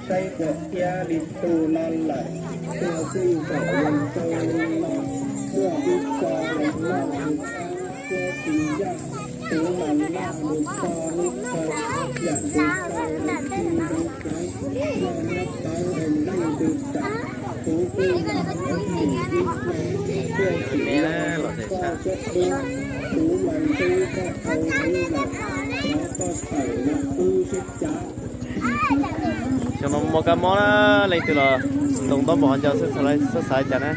Saib quas iab li tug no lawm, tuag xwb nkaus los rau li no, tuag twb tso los noj tus qab thiab tsis yaj, kuv mas laj mus txog lub chaw, yam tus taw es tsis nrov cov, noj nyob tau es leej twg kam, kuv kuj mam mus ib pliag thiaj tsim los koj sab dub, kuv mas ntxub koj tau heev lawm, thov koj tawm los pub sib cav. Xyoo no muaj kab mob na, leej twg los ntoos ntaub npaum qhov ncau xwb, xav xav cas na.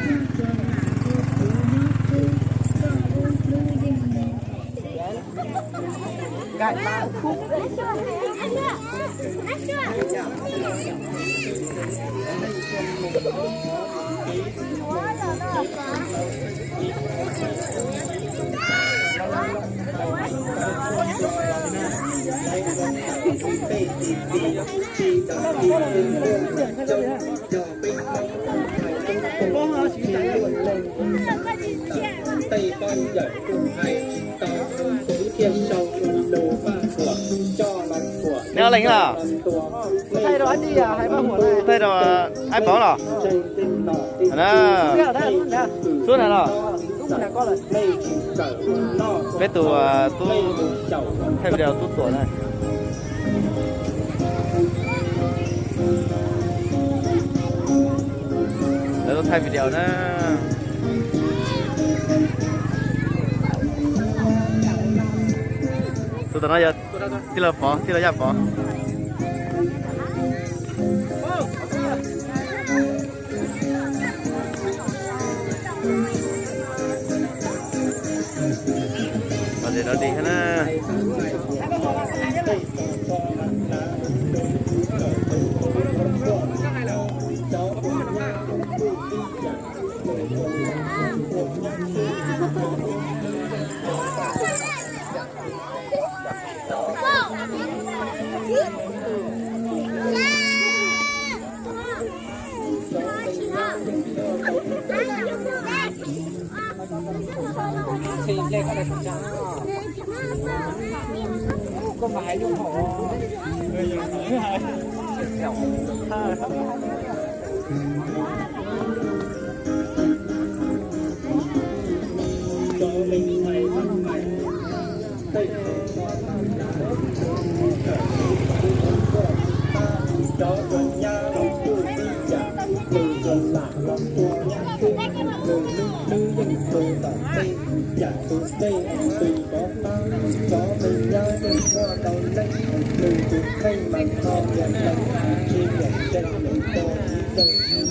Neb ob leeg los? Thaij rau Aib Pov los? Xub na los? Peb tus tub thaij video tub tuam na. Lawv tuaj thaij video na. Tus tom no yog tij laug Pov, tij laug Yaj Pov. Los zem rov dim thiab na.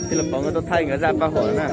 Tij laug Pov nkawd tuaj thaij nkawd zaj paj huam na.